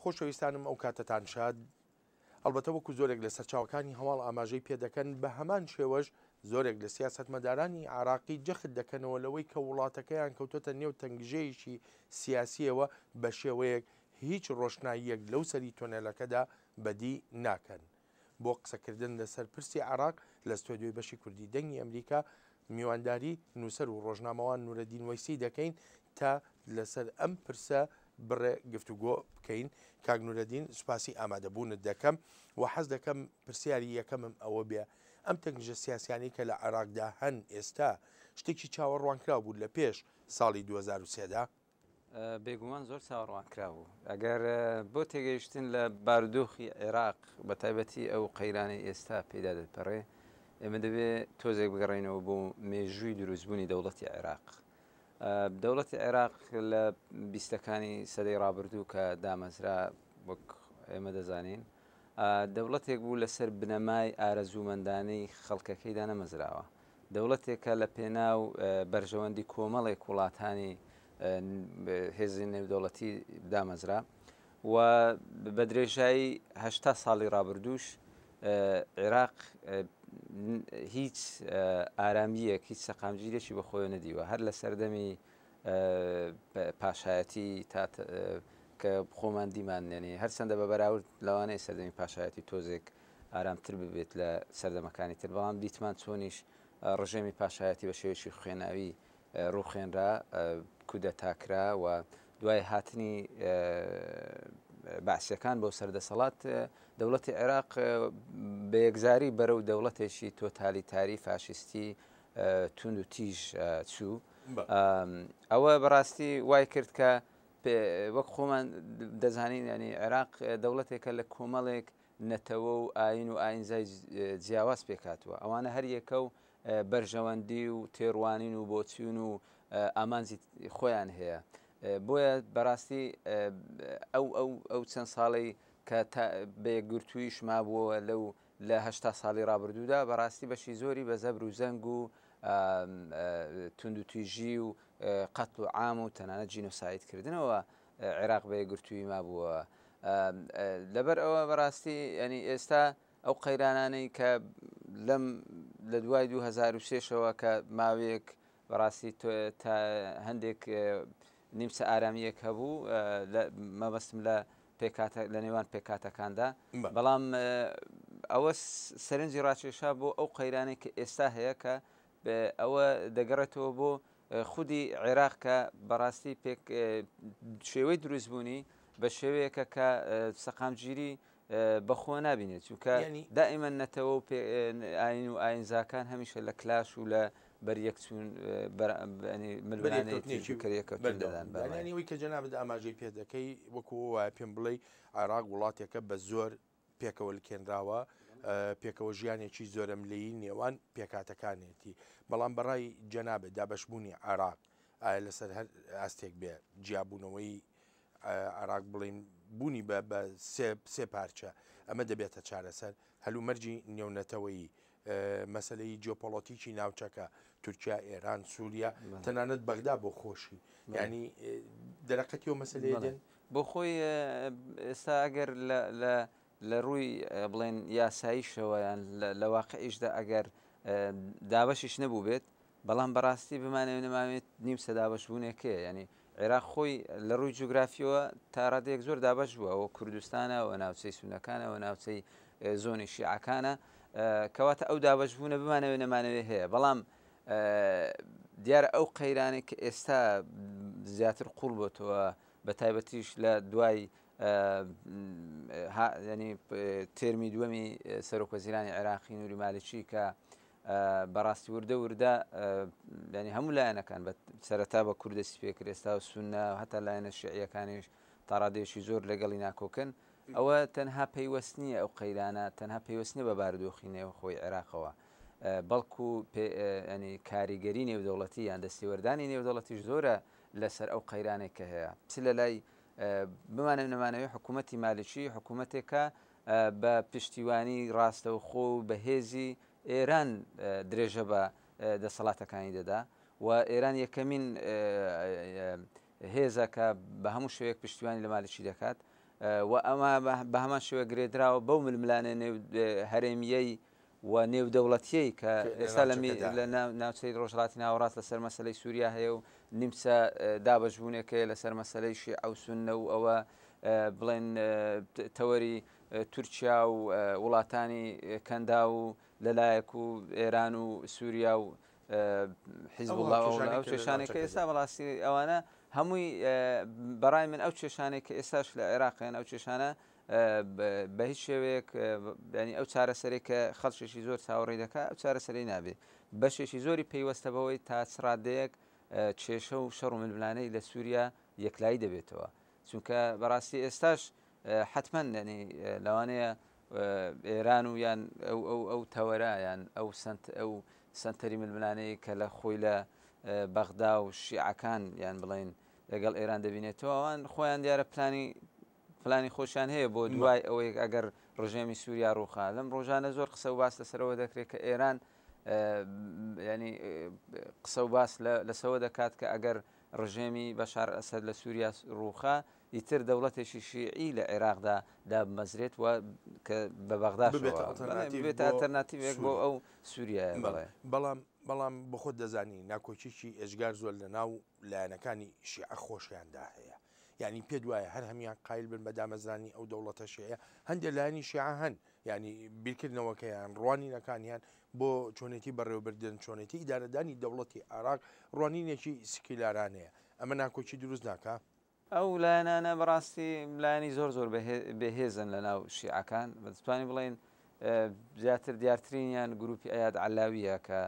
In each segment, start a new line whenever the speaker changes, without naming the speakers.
خۆشەویستانم ئەو کاتەتان شاد. ئەڵبەتە وەکو زۆرێک لە سەرچاوەکانی هەواڵ ئاماژەی پێدەکەن بە هەمان شێوەش زۆرێک لە سیاسەتمەدارانی عێراقی جەخت دەکەنەوە لەوەی کە وڵاتەکەیان کەوتۆتە نێو تەنگژەیەکی سیاسیەوە بە شێوەیەک هیچ ڕۆشناییەک لەو سەری تۆنێلەکەدا بەدی ناکەن. بۆ قسەکردن لەسەر پرسی عێراق لە ستۆدیۆی بەشی کوردی دەنگی ئەمریکا میوانداری نووسەر و ڕۆژنامەوان نورەدین وەیسی دەکەین تا لەسەر ئەم پرسە بڕێ گفتوگۆ بکەین. کاک نورەدین سوپاسی ئامادەبوونت دەکەم و حەز دەکەم پرسیاری یەکەمم ئەوە بێ ئەم تەنگژە سیاسیانەی کە لە عێراقدا هەن ئێستا شتێکی چاوەڕوانکراو بوو لە پێش ساڵی 2003 دا؟
بێگومان زۆر چاوەڕوانکراو بوو. ئەگەر بۆ تێگەیشتن لە بارودۆخی عێراق بە تایبەتی ئەو قەیرانەی ئێستا پێیدا دەپەڕێ، ئێمە دەبێ تۆزێک بگەڕێینەوە بۆ مێژووی دروستبوونی دەوڵەتی عێراق. دەوڵەتی عێراق لە بیستەکانی سەدەی ڕابردوو کە دامەزرا وەک ئێمە دەزانین دەوڵەتێک بوو لەسەر بنەمای ئارەزوومەندانەی خەڵکەکەی دانەمەزراوە. دەوڵەتێکە لە پێناو بەرژەوەندی کۆمەڵێک وڵاتانی هێزی نێودەوڵەتی دامەزرا و بە درێژایی هەشتا ساڵی ڕابردووش عێراق هیچ ئارامییەک هیچ سەقامگیرێکی بە خۆیەوە نەدیوە هەر لە سەردەمی پاشایەتی تا کە خۆمان دیمان یعنی هەرچەندە بە بەراورد لەوانەیە سەردەمی پاشایەتی تۆزێک ئارامتر ببێت لە سەردەمەکانی تر، بەڵام دیتمان چۆنیش ڕژێمی پاشایەتی بە شێوەیەکی خوێناوی ڕووخێنرا، کودەتا کرا و دوای هاتنی بەعسیەکان بۆ سەر دەسەڵات دەوڵەتی عێراق بە یەکجاری بەرەو دەوڵەتێکی تۆتالیتاری فاشیستی توند و تیژ چوو. ئەوە بەڕاستی وای کرد کە وەک خۆمان دەزانین ینی عێراق دەوڵەتێکە لە کۆمەڵێک نەتەوە و ئایین و ئایینزای جیاواز پێکهاتووە، ئەوانە هەر یەکە و بەرژەوەندی و تێڕوانین و بۆچوون و ئامانجی خۆیان هەیە. بۆیە بەڕاستی ئەو ئەو ئەو چەند ساڵەی کە بە یەکگرتوویش مابووەوە لەو لە 80 ساڵی ڕابردوودا بەڕاستی بەشی زۆری بە زەبر و زەنگ و توندوتیژی و قەتڵ و عام و تەنانەت جینۆسایدکردنەوە عێراق بە یەکگرتوویی مابووەوە. لەبەر ئەوە بەڕاستی ینی ئێستا ئەو قەیرانانەی کە لەم لە دوای 2006ەوە کە ماوەیەک بەڕاستی تا هەندێک نیمچە ئارامیەک هەبوو مەبەستم لە پێکاتە لە نێوان پێکاتەکاندا بەڵام ئەوە سەرنجی ڕاکێشا بۆ ئەو قەیرانێک کە ئێستا هەیە کە ئەوە دەگەڕێتەوە بۆ خودی عێراق کە بەڕاستی پێک شێوەی دروستبوونی بە شێوەیەکە کە سەقامگیری بەخۆ نابینێت چونکە دائیمەن نەتەوە و ئاین و ئاینزاکان هەمیشە لە کلاش و لە بەریەکچوون ململانێیەکی
بەردەوام ئەوەی کە جەنابت ئاماژەی پێ دەکەی وەکو وایە پێم بڵێی عێراق وڵاتێکە بە زۆر پێکەوە لکێنراوە، پێکەوە ژیانێکی زۆرەملێی نێوان پێکهاتەکانێتی، بەڵام بەڕای جەنابت دابەشبوونی عێراق ئایا لەسەر هەر ئاستێک بێ جیابوونەوەی عێراق بڵین بوونی بە بە سێ پارچە ئەمە دەبێتە چارەسەر هەلومەرجی نێونەتەوەیی مەسلەی جیۆپۆڵۆتیکی ناوچەکە تورکیا ئێران سووریا تەنانەت بەغدا بۆ خۆشی ینی دەرەقەتی و مەسلەیە دێن
بۆ خۆی ئێستا ئەگەر لە ڕووی بڵێن یاساییشەوە یان لە واقعیشدا ئەگەر دابەشیش نەبوو بێت بەڵام بەڕاستی بمانەوێ نەماوێت نیمچە دابەشبوونێک هەیە ینی عێراق خۆی لە ڕووی جوگرافیەوە تا ڕادەیەک زۆر دابەش بووە ئەوە کوردستانە و ناوچەی سونەکانە و ناوچەی زۆنی شیعەکانە کەواتە ئەو دابەشبوونە بمانەوێ نەمانەوێ هەیە بەڵام دیارە ئەو قەیرانێک کە ئێستا زیاتر قوڵ بۆتەوە بە تایبەتیش لە دوای ینی تێرمی دووەمی سەرۆکوەزیرانی عێراقی نوری مالکی کە بەڕاستی وردە وردە ینی هەموو لایەنەکان بە سەرەتا بە کوردەسی پێکرد ئێستا و سونە و هەتا لایەنە شیعیەکانیش تاڕادەیەکی زۆر لەگەڵی ناکۆکن ئەوە تەنها پەیوەست نییە ئەو قەیرانە تەنها پەیوەست نییە بە بارودۆخی نێوخۆی عێراقەوە بەڵکو ینی کاریگەری نێودەوڵەتی یان دەستێوەردانی نێودەوڵەتیش زۆرە لەسەر ئەو قەیرانێک کە هەیە چ لە لای بمانەوێ نەمانەوێ حکوومەتی مالکی حکوومەتێکە بە پشتیوانی ڕاستەوخۆ و بەهێزی ئێران درێژە بە دەسەڵاتەکانی دەدا و ئێران یەکەمین هێزە کە بە هەموو شێوەیەک پشتیوانی لە مالکی دەکات. و ئەمە بە هەمان شێوە گرێدراوە بەو ململانێ نێو هەرێمییەی و نێودەوڵەتییەی کە ئێستا لە ناوچەی ڕۆژهەڵاتی ناوەڕاست لەسەر مەسەلەی سووریا هەیە و نیمچە دابەشبوونێک هەیە لەسەر مەسەلەی شیعە و سوننە و ئەوە بڵێن تەوەری تورکیا و وڵاتانی کەنداو و لەلایەک و ئێران و سووریا و حیزبوڵا ئەو کێشانەی کە ئێستا بەڕاستی ئەوانە هەمووی بەڕای من ئەو کێشانەی کە ئێستاش لە عێراق هەن ئەو کێشانە بە هیچ شێوەیەک ینی ئەو چارەسەری کە خەڵکێکی زۆر چاوەڕێی دەکات ئەو چارەسەری نابێت بەشێکی زۆری پەیوەستە بەوەی تا چ ڕادەیەک کێشە و شەڕ و ململانەی لە سووریا یەکلایی دەبێتەوە چونکە بەڕاستی ئێستاش حتمما ینی لەوانەیە ئێران و یان ئەو ئەو ئەو تەوەرە یان ئەو سنت ئەو سنتەری ململانەیە کە لە خۆی لە بەغدا و شیعەکان یان بڵین لەگەڵ ئێران دەبینێتەوە ئەوان خۆیان دیارە پلانی پلانی خۆشیان هەیە بۆ دوای ئەوەی ئەگەر ڕژێمی سووریا ڕووخا لەم ڕۆژانە زۆر قسە و باس لەسەرەوە دەکرێت کە ئێران ینی قسە و باس لەسەوە دەکات کە ئەگەر ڕژێمی بەشار ئەسەد لە سووریا ڕووخا ئیتر دەوڵەتێکی شیعی لە عێراقدا دابمەزرێت و کە بە بەغداشەوە ببێتە ئەلتەرناتیڤێک بۆ ئەو سووریایە. بەڵێ.
بەڵام بەڵام بۆخۆت دەزانی ناکۆکیی ئێجگار زۆر لە ناو لایەنەکانی شیعە خۆشیاندا هەیە. یانی پێت وایە هەر هەموویان قایل بن بە دامەزرانی ئەو دەوڵەتە شیعیە؟ هەندێ لایەنی شیعە هەن یانی بیرکردنەوەکەیان، ڕوانینەکانیان بۆ چۆنێتی بەڕێوەبردن، چۆنێتی ئیدارەدانی دەوڵەتی عێراق ڕوانینێکی سکیلارانەیە. ئەمە ناکۆکی دروست ناکا؟
ئەو لایەنانە بەڕاستی لایەنی زۆر زۆر بەهێزن لە ناو شیعەکان دەتوانین بڵێین زیاتر دیارترینیان گروپی ئەیاد عەلاویە کە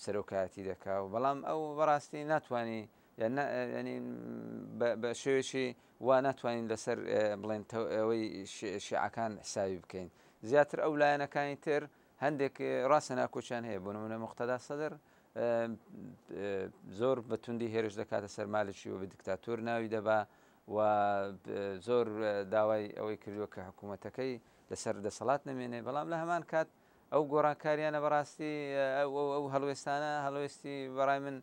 سەرۆکایەتی دەکا و بەڵام ئەو بەڕاستی ناتوانانی ینی بە شێوێکی وا ناتوانین لەسەر بڵێن ئەوەی شیعەکان حساوی بکەین زیاتر ئەو لایەنەکانی تر هەندێک ڕاستە ناکۆکیان هەیە بۆ نمونە مقتەدا سەدر زۆر بە توندی هێرش دەکاتە سەر مالکی و بە دیکتاتۆر ناوی دەبا و زۆر داوای ئەوەی کردووە کە حکوومەتەکەی لەسەر دەسەڵات نەمێنێ بەڵام لە هەمان کات ئەو گۆڕانکاریانە بەڕاستی ئەو هەڵوێستانە هەڵوێستی بەڕای من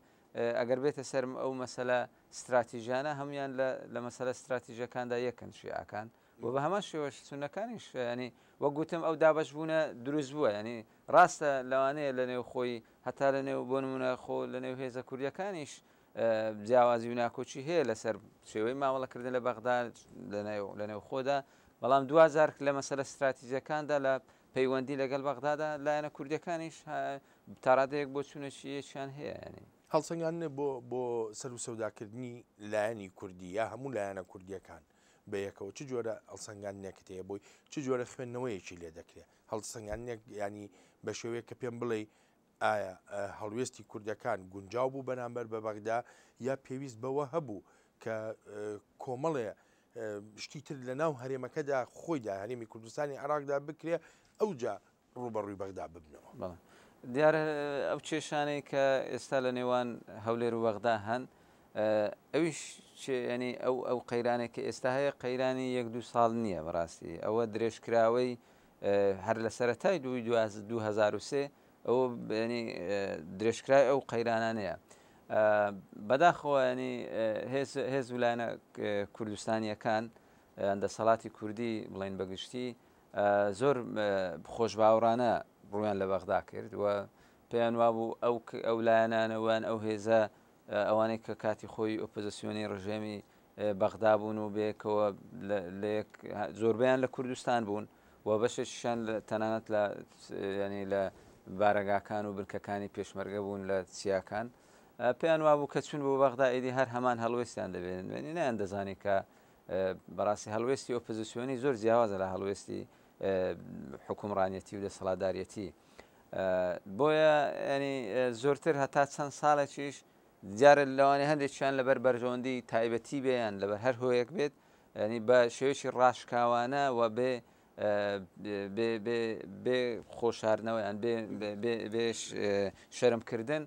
ئەگەر بێتە سەر ئەو مەسەلە ستراتیژانە هەمویان لە مەسەلە ستراتیژەکاندا یەکەن شیعەکان و بە هەمان شێوەش سوننەکانیش یانی وەک گوتم ئەو دابەش بوونە دروست بووە یانی ڕاستە لەوانەیە لە نێو خۆی هەتا لە نێو بۆ نمونە خۆ لە نێو هێزە کوردیەکانیش جیاوازی و ناکۆکی هەیە لەسەر شێوەی مامەڵەکردن لە بەغدا لە نێو خۆدا بەڵام دوجار لە مەسەلە ستراتیژەکاندا لە پەیوەندی لەگەڵ بەغدادا لایەنە کوردەکانیش تاڕادەیەک بۆ چونەکی یەکیان هەیە ینی.
هەڵسەنگاندنە بۆ بۆ سەروسەوداکردنی لایەنی کوردی یا هەموو لایەنە کوردیەکان بەیەکەوە چ جۆرە هەڵسەنگاندنێکت هەیە بۆی چ جۆرە خوێندنەوەیەکی لێ دەکرێ هەڵسەنگاندنێک ینی بە شێوەیەک کە پێم بڵێ ئایا هەڵوێستی کوردەکان گونجاو بوو بەرامبەر بە بەغدا یا پێویست بەوە هەبوو کە کۆمەڵێ شتی تر لە ناو هەرێمەکەدا خۆیدا هەرێمی کوردستانی عراقدا بکرێ ئەوجا ڕووبەڕووی بەغدا ببنەوە.
بەڵێ دیارە ئەو کێشانەی کە ئێستا لە نێوان هەولێر و بەغدا هەن ئەویش ینی ئەو ئەو قەیرانێک کە ئێستا هەیە قەیرانی یەک دوو ساڵ نییە بەڕاستی ئەوە درێژکراوەی هەر لە سەرەتای دووی 2023 ئەوە ینی درێژکرای ئەو قەیرانانەیە بەداخەوە ینی هێز هێز و لایەنە کوردستانیەکان دەسەڵاتی کوردی بڵین بەگشتی زۆر خۆشباوەڕانە ڕوویان لە بەغدا کرد و پێیان وابوو ئەو ئەو لایەنانە وان ئەو هێزە ئەوانەی کە کاتی خۆی ئۆپۆزیسیۆنی ڕژێمی بەغدا بوون و بەیەکەوە لە یەک زۆربەیان لە کوردستان بوون و بەشێکیشیان تەنانەت لە ینی لە بارەگاکان و بنکەکانی پێشمەرگە بوون لە چیاکان پێیان وابوو کە چون بۆ بەغدا ئیدی هەر هەمان هەڵوێستیان دەبێن نیان دەزانی کە بەڕاستی هەڵوێستی ئۆپۆزیسیۆنی زۆر جیاوازە لە هەڵوێستی حکومڕانیەتی و دەسەڵاتداریەتی بۆیە ینی زۆرتر هەتا چەند ساڵێکیش دیارە لەوانەیە هەندێکیان لەبەر بەرژەوەندی تایبەتی بێیان لەبەر هەر هۆیەک بێت ینی بە شێوەیەکی ڕاشکاوانە و بێ بێ خۆشارنەوەیان بێ شەرمکردن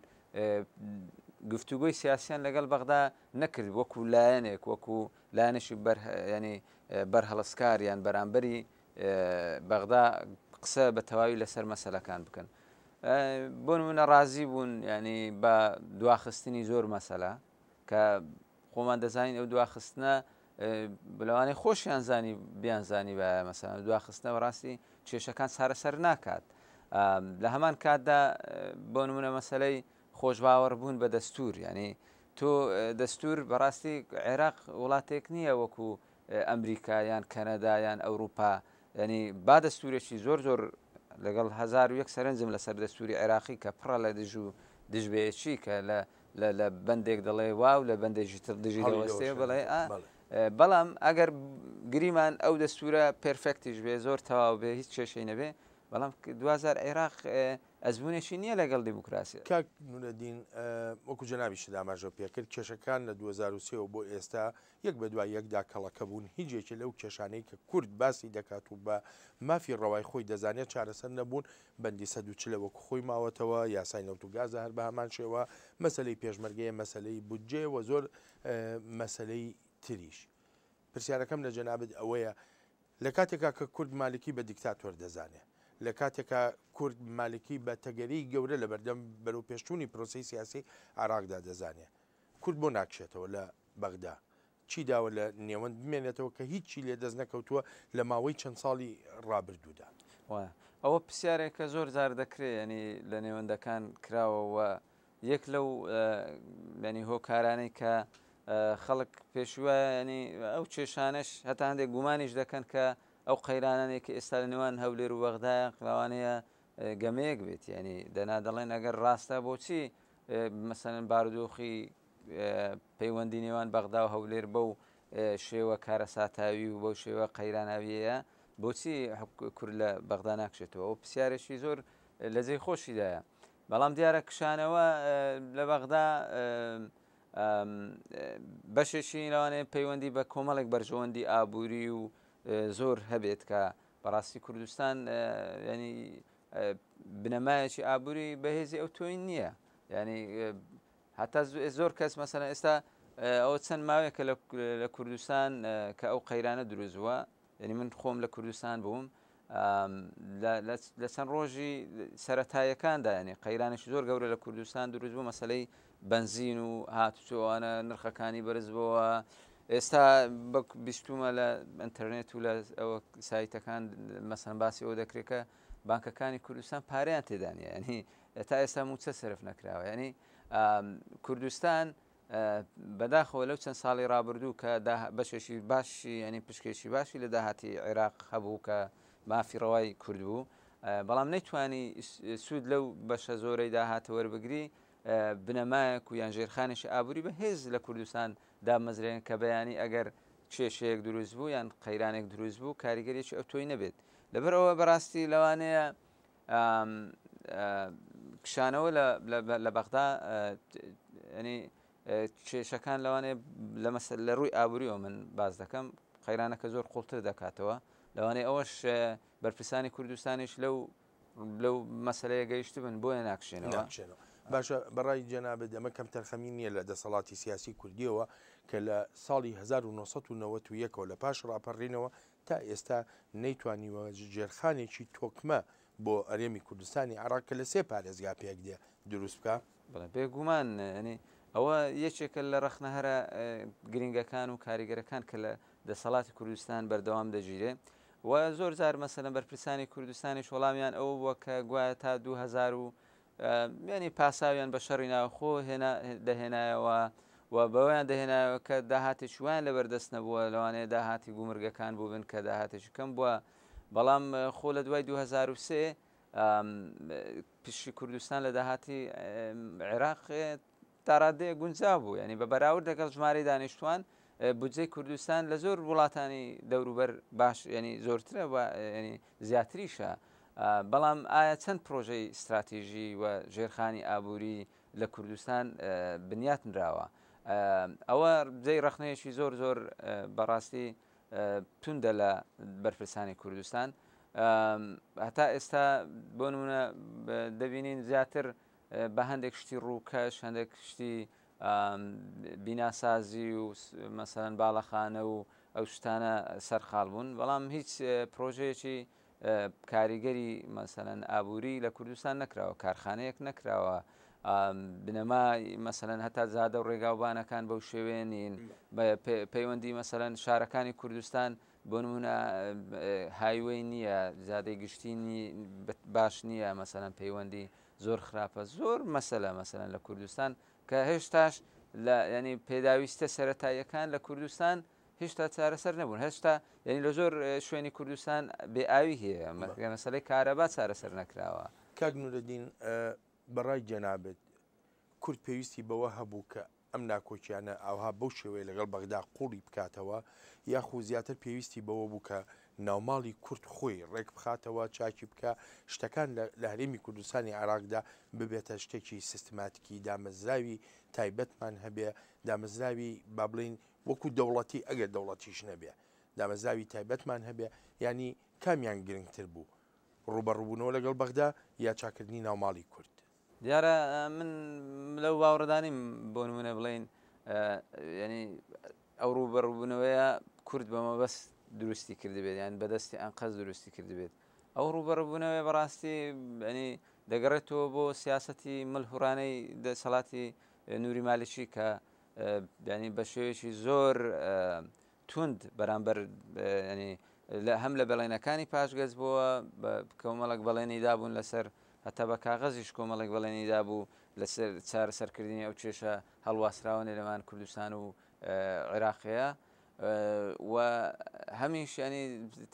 گفتوگۆی سیاسیان لەگەڵ بەغدا نەکرد وەکو لایەنێک وەکو لایەنێکی بەر ینی بەرهەڵستکار یان بەرامبەری بەغدا قسە بە تەواوی لەسەر مەسەلەکان بکەن بۆ نمونە ڕازی بوون ینی بە دواخستنی زۆر مەسەلە کە خۆمان دەزانین ئەو دواخستنە لەوانەیە خۆشیان زانی بیان زانی بە مەسەلەن دواخستنە بەڕاستی کێشەکان چارەسەر ناکات لە هەمان کاتدا بۆ نمونە مەسلەی خۆشباوەڕ بوون بە دەستور ینی تۆ دەستور بەڕاستی عێراق وڵاتێک نییە وەکو ئەمریکا یان کەنەدا یان ئەوروپا ینی با دەستورێکی زۆر زۆر لەگەڵ 1001 سەرنجم لەسەر دەستوری عێراقی کە پڕە لە دژ و دژبەیەکی کە لە لە بەندێک دەڵێ وا و لە بەندێکی تر دژی دەوەستێ بڵێ بەڵام ئەگەر گریمان ئەو دەستورە perfect یش بێ زۆر تەواو بێ هیچ کێشەی نەبێ بەڵام دوازار عێراق ئەزمونێکی نییە لەگەڵ دیموکراسی.
کاک نورەدین وەکو جەنابیشت ئاماژەو پێکرد کێشەکان لە 2003 ەوە بۆ ئێستا یەک بە دوای یەکدا کەڵەکە بوون، هیچ یەکێ لەو کێشانەی کە کورد باسی دەکات و بە مافی ڕەوای خۆی دەزانێت چارەسەر نەبوون، بەندی 140 وەکو خۆی ماوەتەوە، یاسای نەوت و گازە هەر بە هەمان شێوە، مەسەلەی پێشمەرگەیە، مەسەلەی بودجەیە و زۆر مەسەلەی تریش. پرسیارەکەم لە جەنابت ئەوەیە لە کاتێکا کە کورد مالکی بە دیکتاتۆر دەزانێ، لە کاتێکا کورد مالکی بە تەگەرەی گەورە لەبەردەم بەرەوپێشچوونی پرۆسەی سیاسی عێراقدا دەزانێ، کورد بۆ ناکشێتەوە لە بەغدا؟ چی داوە لە نێوەند بمێنێتەوە کە هیچی لێ دەست نەکەوتووە لە ماوەی چەند ساڵی ڕابردوودا؟
وایە. ئەوە پرسیارێکە زۆر جار دەکرێ، یانی لە نێوەندەکان کراوە و یەک لەو یانی هۆکارانەی کە خەڵک پێشی وایە یانی ئەو کێشانەش هەتا هەندێک گومانیش دەکەن کە ئەو قەیرانانەی کە ئێستا لە نێوان هەولێر و بەغدایە لەوانەیە گەمەیەک بێت یانی دەنا دەڵێن ئەگەر ڕاستە بۆچی مەسەلەن بارودۆخی پەیوەندی نێوان بەغدا و هەولێر بەو شێوە کارەساتاوی و بەو شێوە قەیراناویەیە بۆچی کورد لە بەغدا ناکشێتەوە ئەو پرسیارێکی زۆر لە جێی خۆشیدایە بەڵام دیارە کشانەوە لە بەغدا بەشێکی لەوانەیە پەیوەندی بە کۆمەڵێک بەرژەوەندی ئابووری و زۆر هەبێت کە بەڕاستی کوردستان ینی بنەمایەکی ئابووری بەهێزی ئەو تۆی نییە ینی هەتا زۆر کەس مەسەلەن ئێستا ئەوە چەند ماوەیەکە لە کوردستان کە ئەو قەیرانە دروست بووە یعنی من خۆم لە کوردستان بووم لە چەند ڕۆژی سەتایەکاندا ینی قەیرانێکی زۆر گەورە لە کوردستان دروست بوو مەسلەی بنزین و هاتوچۆوانە نرخەکانی بەرز بووە ئێستا بیستومە لە ئینتەرنێت و لە ئەوە سایتەکان مەسەن باسی ئەوە دەکرێت کە بانکەکانی کوردستان پارەیان تێدانە ینی تا ئێستا مووچە سەرف نەکراوە ینی کوردستان بەداخەوە لەو چەند ساڵی ڕابردوو کە بەشێکی باشی ینی پشکێکی باشی لە داهاتی عێراق هەبوو کە مافی ڕەوای کورد بوو بەڵام نەیتوانی سوود لەو بەشە زۆرەی داهاتە وەربگری بنەمایەک و یان ژێرخانێکی ئابووری بەهێز لە کوردستان دامەزرێن کە بەیانی ئەگەر کێشەیەک دروست بوو یان قەیرانێک دروست بوو کاریگەریی ئەوتۆی نەبێت لەبەرئەوە بەڕاستی لەوانەیە کشانەوە لە بەغدا ینی کێشەکان لەوانەیە لە مەسەر لە ڕووی ئابووریەوە من باز دەکەم قەیرانەکە زۆر قوڵتر دەکاتەوە لەوانەیە ئەوەش بەرپرسانی کوردستانیش لەو لەو مەسلەیە گەیشت بن بۆیە ناکشێنەوە.
باشە بەڕای جەنابت ئەمە کەمتەرخەمی نییە لە دەسەڵاتی سیاسی کوردیەوە کە لە ساڵی 1991 ەوە لە پاش ڕاپەڕینەوە تا ئێستا نەیتوانیوە ژێرخانێکی تۆکمە بۆ هەرێمی کوردستانی عێراق کە لە سێ پارێزگا پێک دێ دروست بکا؟
بەڵێ بێگومان یانی ئەوە یەکێکە لە ڕەخنە هەرە گرنگەکان و کاریگەرەکان کە لە دەسەڵاتی کوردستان بەردەوام دەگیرێ و زۆر جار مەسەلەن بەرپرسانی کوردستانیش وەڵامیان ئەوە بووە کە گوایە تا 2000 و یانی پاساویان بە شەڕی ناوخۆ دەهێنایەوە و بەوەیان دەهێنایەوە کە داهاتێکی وایان لەبەردەست نەبووە لەوانەیە داهاتی گومرگەکان بووبن کە داهاتێکی کەم بووە بەڵام خۆ لە دوای 2003 پشکی کوردستان لە داهاتی عێراق تاڕادەیەک گونجاو بوو ینی بە بەراورد لەگەڵ ژمارەی دانیشتوان بودجەی کوردستان لە زۆر وڵاتانی دەوروبەر باش ینی زۆرترە ینی زیاتریشە بەڵام ئایا چەند پرۆژەی استراتیژی و ژێرخانی ئابووری لە کوردستان بنیات نراوە ئەوە جێی ڕخنەیەکی زۆر زۆر بەڕاستی توندە لە بەرپرسانی کوردستان هەتا ئێستا بۆ نمونە دەبینین زیاتر بە هەندێک شتی ڕووکەش هەندێک شتی بیناسازی و مەسەلەن باڵەخانە و ئەو شتانە سەرقاڵ بوون بەڵام هیچ پرۆژەیەکی کاریگەری مەسەلەن ئابووری لە کوردستان نەکراوە کارخانەیەک نەکراوە. بنەما مەسەلەن هەتا جادە و ڕێگاوبانەکان بەو شێوەیە نین پەیوەندی مەسەلەن شارەکانی کوردستان بۆ نمونە highway نییە جادەی گشتی باش نییە مەسەلەن پەیوەندی زۆر خراپە زۆر مەسەلە مەسەلەن لە کوردستان کە هێشتاش لە ینی پێداویستە سەتاییەکان لە کوردستان هێشتا چارەسەر نەبوون هێشتا یعنی لە زۆر شوێنی کوردستان بێ ئاوی هەیە مەسەلەی کارەبا چارەسەر نەکراوە.
کاک نورەدین بەڕای جەنابت کورد پێویستی بەوە هەبوو کە ئەم ناکۆکیانە ئاوها بەو شێوەیە لەگەڵ بەغدا قوڵی بکاتەوە یاخو زیاتر پێویستی بەوە بوو کە ناوماڵی کورد خۆی ڕێک بخاتەوە چاکی بکا شتەکان لە هەرێمی کوردستانی عێراقدا ببێتە شتێکی سیستماتیکی دامەزراوی تایبەتمان هەبێ دامەزراوی با بڵێین وەکو دەوڵەتی ئەگەر دەوڵەتیش نەبێ دامەزراوی تایبەتمان هەبێ یانی کامیان گرنگتر بوو ڕووبەڕووبوونەوە لەگەڵ بەغدا یا چاکردنی ناوماڵی کورد؟
دیارە من لەو باوەڕەدا نیم بۆ نمونە بڵێین ینی ئەو ڕووبەڕووبوونەوەیە کورد بە مەبەست دروستی کردبێت یان بەدەستی ئەنقەست دروستی کردبێت ئەو ڕووبەڕووبوونەوەی بەڕاستی ینی دەگەڕێتەوە بۆ سیاسەتی ملهوڕانەی دەسەڵاتی نوری مالکی کە ینی بە شێوەیەکی زۆر توند بەرامبەر ینی لە هەم لە بەڵێنەکانی پاشگەز بووە کۆمەڵک بەڵێنی دابوون لەسەر هەتا بە کاغەزیش کۆمەڵێک بەڵێنی دابوو لەسەر چارەسەرکردنی ئەو کێشە هەڵواسراوە نێوان کوردستان و عێراقەیە و هەمیش ینی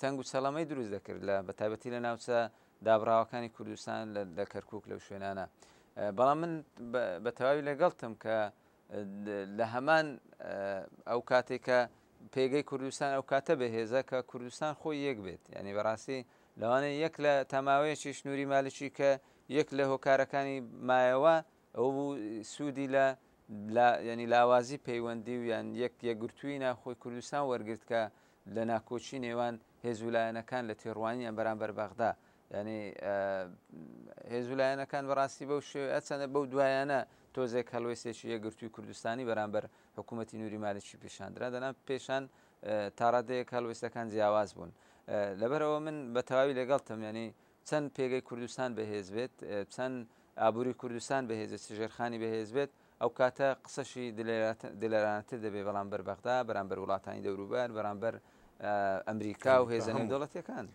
تەنگ و چەڵەمەی دروست دەکرد لە بە تایبەتی لە ناوچە دابراوەکانی کوردستان لە کەرکک لەو شوێنانە بەڵام من بە تەواوی لەگەڵتم کە لە هەمان ئەو کاتێک کە پێگەی کوردستان ئەو کاتە بەهێزە کە کوردستان خۆی یەک بێت ینی بەڕاستی لەوانەیە یەک لە تاماوەیەکی نوری مالکی کە یەک لە هۆکارەکانی مایەوە ئەو بوو سوودی لە ینی لاوازی پەیوەندی و یان یەک یەکگرتووی ناخۆی کوردستان وەرگرت کە لە ناکۆکی نێوان هێز و لایەنەکان لە تێڕوانیان بەرامبەر بەغدا ینی هێز و لایەنەکان بەڕاستی بەو شێوە چەندە بەو دوایانە تۆزێک هەڵوێستێکی یەکگرتووی کوردستانی بەرامبەر حکوومەتی نوری مالکی پیشاندرا دەنا پێشان تاڕادەیەک هەڵوێستەکان جیاواز بوون لەبەرئەوە من بە تەواوی لەگەڵتم یعنی چەند پێگەی کوردستان بەهێز بێت چەند ئابووری کوردستان بەهێزە چ ژێرخانی بەهێز بێت ئەو کاتە قسەشی دلێرانەتر دەبێ بەڵام بەر بەغدا بەرامبەر وڵاتانی دەوروبەر بەرامبەر ئەمریکا و هێزە نێودەوڵەتیەکان.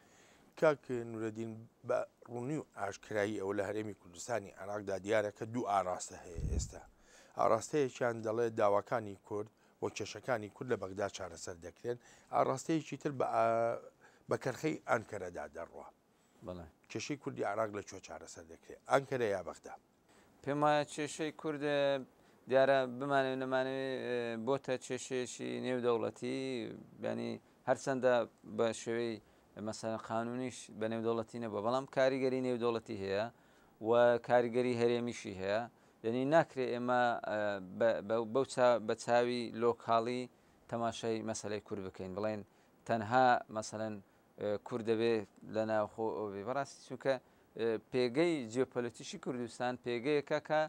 کاک نورەدین بە ڕوونی و ئاشکرایی ئەوە لە هەرێمی کوردستانی عێراقدا دیارە کە دوو ئاراستە هەیە ئێستا ئاراستەیەکیان دەڵێ داواکانی کورد و کێشەکانی کورد لە بەغدا چارەسەر دەکرێن، ئاڕاستەیەکی تر بە کەرخەی ئانکەرەدا دەڕوا. کێشەی کوردی عێراق لە کوێ چارەسەر دەکرێت، ئانکەرە یا بەغدا؟
پێم وایە کێشەی کورد دیارە بمانەوێ نەمانەوێ بۆتە کێشەیەکی نێودەوڵەتی، یانی هەرچەندە بە شێوەی مەسەلەن قانونیش بە نێودەوڵەتی نەبووە، بەڵام کاریگەری نێودەوڵەتی هەیە و کاریگەری هەرێمیشی هەیە. یعنی ناکرێ ئێمە بە چاوی لۆکاڵی تەماشای مەسلەی کورد بکەین بڵێن تەنها مەسەلەن کورد دەبێ لە ناوخۆ ئەوێ بەڕاستی چونکە پێگەی جیۆپۆلیتیکی کوردستان پێگەیەکە کە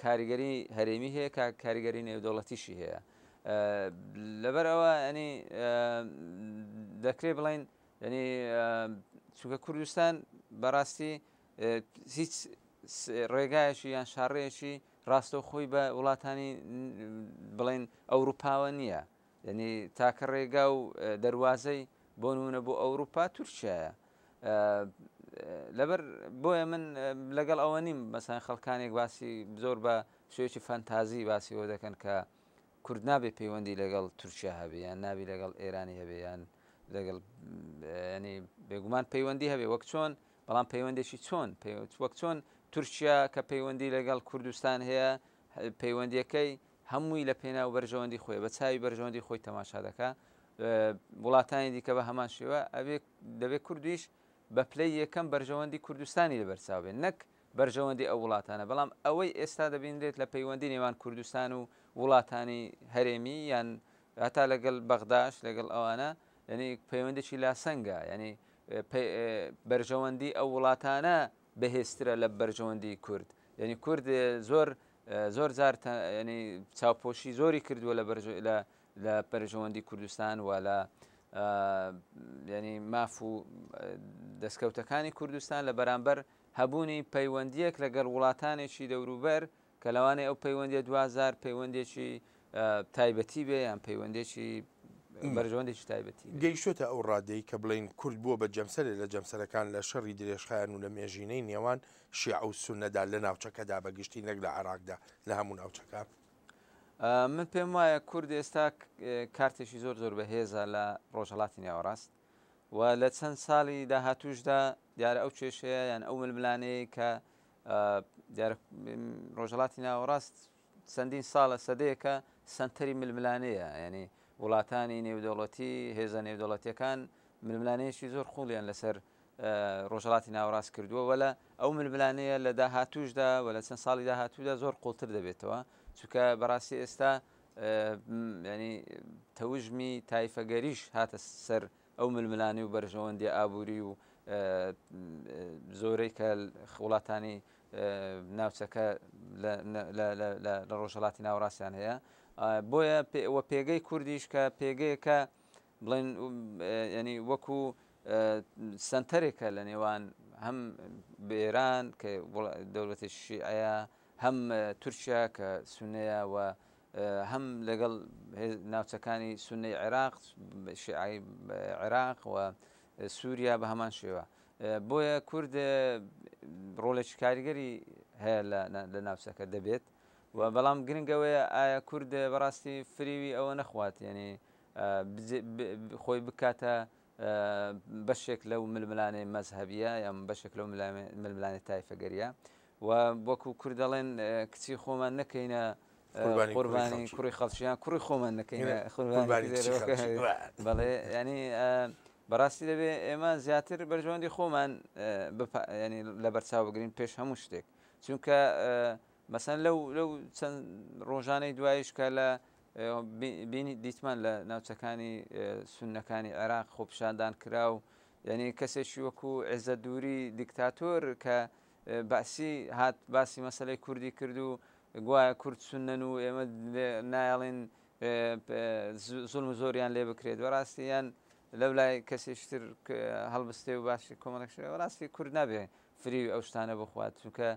کاریگەری هەرێمی هەیە کە کاریگەری نێودەوڵەتیشی هەیە لەبەر ئەوە ینی دەکرێ بڵین ینی چونکە کوردستان بەڕاستی هیچ ڕێگایەکی یان شاڕێیەکی ڕاستەوخۆی بە وڵاتانی بڵێن ئەوروپاوە نییە یعنی تاکە ڕێگا و دەواازەی بۆ نمونە بۆ ئەوروپا تورکیایە لەبەر بۆیە من لەگەڵ ئەوە نیم مەسان خەڵکانێک باسی زۆر بە شێوەیەکی فەنتازی باسی ئەوە دەکەن کە کورد نابێ پەیوەندی لەگەڵ تورکیا هەبێ یان نابی لەگەڵ ئێرانی هەبێ یان لەگەڵ ینی بێگومان پەیوەندی هەبێ وەک چۆن بەڵام پەیوەندێکی چۆن وەک چۆن تورکیا کە پەیوەندی لەگەڵ کوردستان هەیە پەیوەندیەکەی هەمووی لە پێناو بەرژەوەندی خۆی بە چاوی بەرژەوەندی خۆی تەماشا دەکا وڵاتانی دیکە بە هەمان شێوە ئەبێ دەبێت کوردیش بە پلەی یەکەم بەرژەوەندی کوردستانی لەبەرچاو بێت نەک بەرژەوەندی ئەو وڵاتانە، بەڵام ئەوەی ئێستا دەبینرێت لە پەیوەندی نێوان کوردستان و وڵاتانی هەرێمی یان هەتا لەگەڵ بەغداش لەگەڵ ئەوانە یعنی پەیوەندێکی لاسەنگە یعنی بەرژەوەندی ئەو وڵاتانە بەهێزترە لە بەرژەوەندی کورد یعنی کورد زۆر زۆر جار ینی چاوپۆشی زۆری کردووە لە لە لە بەرژەوەندی کوردستان و لە ینی ماف و دەستکەوتەکانی کوردستان لە بەرامبەر هەبوونی پەیوەندییەک لەگەڵ وڵاتانێکی دەوروبەر کە لەوانەیە ئەو پەیوەندیە دواجار پەیوەندێکی تایبەتی بێ یان پەیوەندێکی بەرژەوەندێکی تایبەتی
گەیشتۆتە ئەو ڕادەی کە بڵێین کورد بووە بە جەمسەرێ لە جەمسەرەکان لە شەڕی درێژخایەن و لە مێژینەی نێوان شیعە و سوننەدا لە ناوچەکەدا بە گشتی نەک لە عێراقدا لە هەموو ناوچەکە؟
من پێم وایە کورد ئێستا کارتێکی زۆر زۆر بەهێزە لە ڕۆژهەڵاتی نێوەڕاست و لە چەند ساڵی داهاتووشدا دیارە ئەو کێشەیە یان ئەو ململانەیە کە دیارە ڕۆژهڵاتی ناوەڕاست چەندین ساڵە سەدەیەکە سنتەری ململانەیە ینی وڵاتانی نێودەوڵەتی هێزە نێودەوڵەتیەکان ململانەیەکی زۆر قوڵیان لەسەر ڕۆژهڵاتی ناوەڕاست کردووە وەلا ئەو ململانەیە لە داهاتوشدا و لە چەند ساڵی داهاتوودا زۆر قوڵتر دەبێتەوە چونکە بەڕاستی ئێستا ینی تەوژمی تایفەگەریش هاتە سەر ئەو ململانێ و بەرژەوەندیە ئابووری و زۆرەی کە وڵاتانی ناوچەکە لە ڕۆژهڵاتی ناوەڕاستیان هەیە بۆیە وە پێگەی کوردیش کە پێگەیەکە بڵێن ینی وەکو سنتەرێکە لە نێوان هەم ئێران کە دەوڵەتی شیعەیە هەم تورکیا کە سونەیە و هەم لەگەڵ ناوچەکانی سونەی عێراق شیعەی عێراق و سووریا بە هەمان شێوە بۆیە کورد ڕۆڵێکی کاریگەری هەیە لە ناوچەکە دەبێت و بەڵام گرنگەوەیە ئایا کورد بەڕاستی فریوی ئەوە نەخوات یعنی خۆی بکاتە بەشێک لەو ململانێ مەزهەبیە یان بەشێک لەو ململانێ تایفەگەریە و وەکو کورد دەڵێن کچی خۆمان نەکەینە قوربانی کوڕی خەڵکیان کوڕی خۆمان نەکەینە قوربانی بەڵێ ینی بەڕاستی دەبێ ئێمە زیاتر بەرژەوەندی خۆمان ینی لە بەرچاو بگرین پێش هەموو شتێک چونکە مەسەن لەو لەو چەند ڕۆژانەی دوایش کە لە بینی دیتمان لە ناوچەکانی سوننەکانی عێراق خۆپیشاندان کرا و یعنی کەسێکی وەکو عێزە دووری دیکتاتۆر کە بەعسی هات باسی مەسلەی کوردی کرد و گوایە کورد سوننەن و ئێمە نایەڵین زوڵم زۆریان لێ بکرێت بەڕاستی یان لەو لای کەسێکی تر هەڵبستێ و باسی کۆمەڵێک شوێ بەڕاستی کورد نابێ فریوی ئەو شتانە بخوات چونکە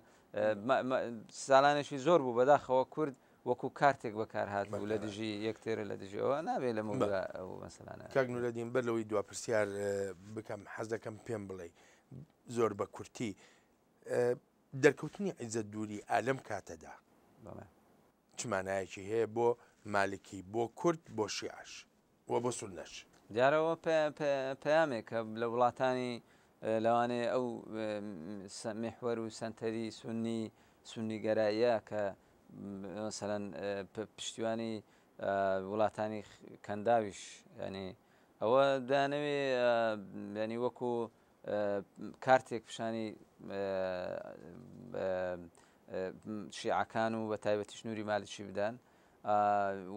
ساڵانێکی زۆر بوو بەداخەوە کورد وەکو کارتێک بەکار هاتبوو لە دژی یەکتر لە دژی ئەوە نابێ لە مەودا ئەو مەسەلانە.
کاک نورەدین بەر لەوەی دوا پرسیار بکەم حەز دەکەم پێم بڵێ زۆر بە کورتی دەرکەوتنی عیزەت دووری ئا لەم کاتەدا چ مانایەکی هەیە بۆ مالکی بۆ کورد بۆ شیعەش و بۆ سوننەش؟
دیارە ئەوە پەیامێکە لە وڵاتانی لەوانەیە ئەو میحوەر و سەنتەری سوننی سوننیگەراییە کە مەسەلەن پشتیوانی وڵاتانی کەنداویش ینی ئەوە دەیانەوێ ینی وەکو کارتێک پیشانی شیعەکان و بە تایبەتیش نوری مالکی بدەن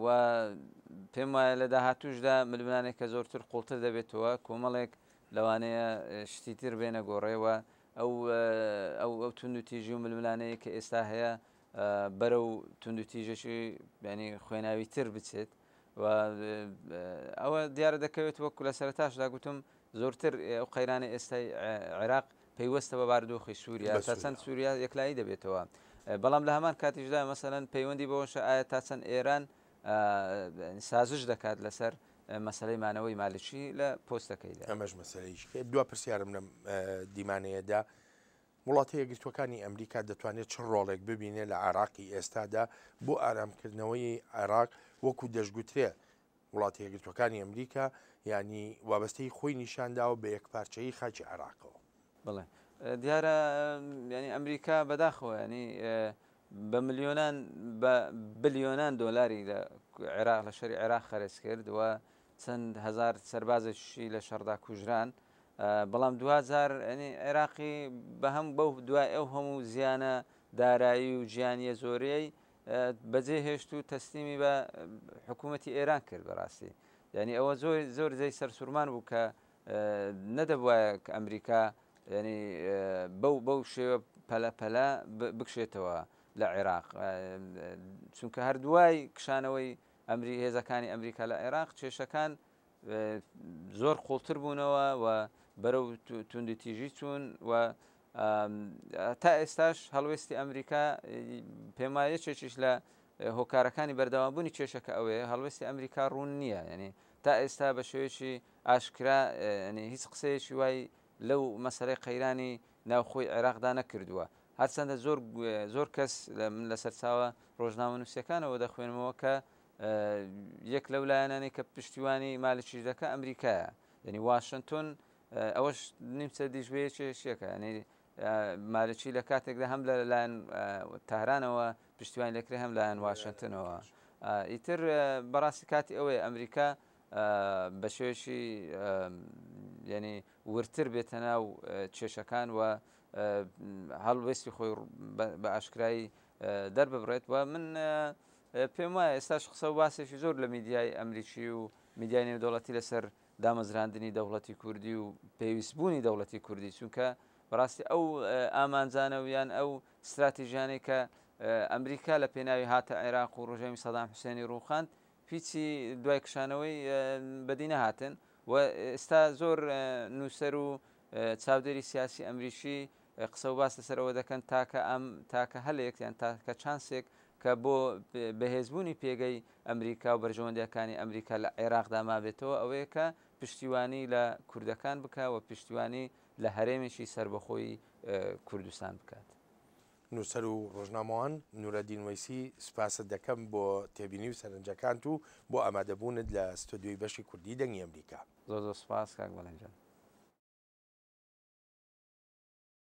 و پێم وایە لە داهاتوشدا ململانێکە زۆرتر قوڵتر دەبێتەوە کۆمەڵێک لەوانەیە شتی تر بێنە گۆڕێوە ئەو ئەو ئەو توندوتیژی و ململانەیە کە ئێستا هەیە بەرەو توندوتیژێکی ینی خوێناوی تر بچێت و ئەوە دیارە دەکەوێت وەکو لە سەرتاشدا گوتم زۆرتر ئەو قەیرانی ئێستای عێراق پەیوەستە بە بارودۆخی سووریا تا چەند سووریا یەکلایی دەبێتەوە بەڵام لە هەمان کاتیشدا مەسەەن پەیوەندی بەوەشە ئایا تا چەند ئێران سازش دەکات لەسەر مەسەلەی مانەوەی مالکی لە پۆستەکەیدا.
ئەمەش مەسەلەیەکی کە دوا پرسیارم لەم دیمانەیەدا وڵاتە یەکگرتووەکانی ئەمریکا دەتوانێت چ ڕۆڵێک ببینێ لە عێراقی ئێستادا بۆ ئارامکردنەوەی عێراق وەکو دەشگوترێ وڵاتە یەکگرتووەکانی ئەمریکا یانی وابەستەی خۆی نیشانداوە بە یەکپارچەیی خاکی عێراقەوە.
بەڵێ دیارە ینی ئەمریکا بەداخەوە ینی بە ملیۆنان بە بلیۆنان دۆلاری لە عێراق لە شەری عێراق خەرج کرد و چەند هەزار سەربازێکیشی لە شەڕدا کوژران بەڵام دواجار ینی عێراقی بە هەم بەو دوای ئەو هەموو زیانە دارایی و گیانیە زۆرەی بەجێ هێشت و تەسلیمی بە حکوومەتی ئێران کرد بەڕاستی یعنی ئەوە زۆر زۆر جێی سەرسوورمان بوو کە نەدەبوایە کە ئەمریکا یعنی بەو بەو شێوە پەلە پەلە بکشێتەوە لە عێراق چونکە هەر دوای کشانەوەی ئەمری هێزەکانی ئەمریکا لە عێراق کێشەکان زۆر قوڵتر بوونەوە و بەرەو توندوتیژی چوون و تا ئێستاش هەڵوێستی ئەمریکا پێم وایە یەکێکیش لە هۆکارەکانی بەردەوامبوونی کێشەکە ئەوەیە هەڵوێستی ئەمریکا ڕوون نییە یعنی تا ئێستا بە شێوەیەکی ئاشکرا یعنی هیچ قسەیەکی وای لەو مەسەلەی قەیرانی ناوخۆی عێراقدا نەکردووە هەرچەندە زۆر زۆر کەس من لە سەرچاوە ڕۆژنامەنووسەکانەوە دەخوێنمەوە کە یەک لەو لایەنانەی کە پشتیوانی مالکیش دەکە ئەمریکایە یعنی واشنتۆن ئەوەش نیمچە دیژبەیەکێشیەکە ینی مالکی لە کاتێکدا هەم لە لایەن تارانەوە پشتیوانی لەکرێ هەم لایەن واشنتنەوە ئیتر بەڕاستی کاتی ئەوەیە ئەمریکا بە شێوەیەکی یعنی ورتر بێتە ناو کێشەکان و هەڵوێستی خۆی بە ئاشکرایی دەرببڕێت و من پێم وایە ئێستاش قسە و باسێکی زۆر لە میدیای ئەمریکی و میدیای نێودەوڵەتی لەسەر دامەزراندنی دەوڵەتی کوردی و پێویستبوونی دەوڵەتی کوردی چونکە بەڕاستی ئەو ئامانجانە و یان ئەو ستراتیژیانەی کە ئەمریکا لە پێناوی هاتە عێراق و ڕژێمی سەدام حوسێنی ڕووخاند هیچی دوای کشانەوەی بەدی نەهاتن و ئێستا زۆر نووسەر و چاودێری سیاسی ئەمریکی قسە و باس لەسەر ئەوە دەکەن تاکە ئەم تاکە هەلێک یان تاکە چانسێک کە بۆ بەهێزبوونی پێگەی ئەمریکا و بەرژەوەندیەکانی ئەمریکا لە عێراقدا مابێتەوە ئەوەیە کە پشتیوانی لە کوردەکان بکە و پشتیوانی لە هەرێمێکی سەربەخۆی کوردستان بکات.
نووسەر و ڕۆژنامەوان نورەدین وەیسی سوپاست دەکەم بۆ تێبینی و سەرنجەکانت و بۆ ئامادەبوونت لە ستۆدیۆی بەشی کوردی دەنگی ئەمریکا.
زۆر زۆر سوپاس کاک بەڵێن جان.